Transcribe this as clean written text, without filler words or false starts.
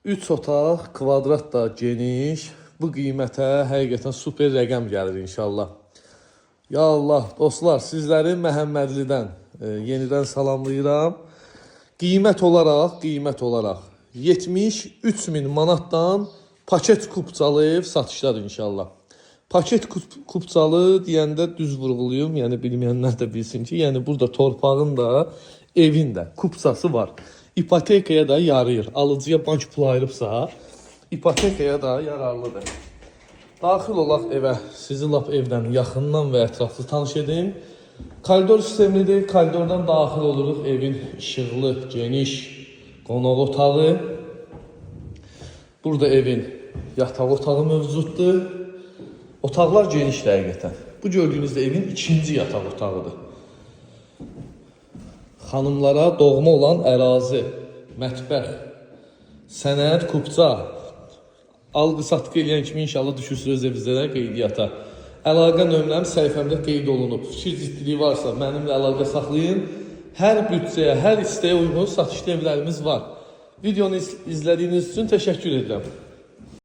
3 otaq, kvadrat da geniş. Bu qiymətə həqiqətən super rəqəm gəlir inşallah. Ya Allah, dostlar, sizləri Məhəmmədlidən yenidən salamlayıram. Qiymət olaraq 73 min manatdan paket kupçalı ev satışdadır inşallah. Paket kupçalı deyəndə düz vurğulayım, yəni bilməyənlər də bilsin ki, yəni burada torpağın da, evin də kupçası var. İpotekaya da yarayır. Alıcıya bank pulu ayırıbsa, ipotekaya da yararlıdır. Daxil olaq evə. Sizi lap evdən yaxından və ətraflı tanış edim. Koridor sistemlidir. Koridordan daxil oluruq evin işıqlı, geniş qonaq otağı. Burada evin yataq otağı mövcuddur. Otaqlar genişdir həqiqətən. Bu gördüyünüz də evin ikinci yataq otağıdır. Xanımlara doğma olan ərazi, mətbəx, sənəd, kupça, alqı-satqı eləyən kimi inşallah düşürsünüz evinizdə də qeydiyyata. Əlaqə nömrəm səhifəmdə qeyd olunub. Fikir ciddiliyi varsa mənimlə əlaqə saxlayın. Hər büdcəyə, hər istəyə uyğun satışda evlərimiz var. Videonu izlədiyiniz üçün təşəkkür edirəm.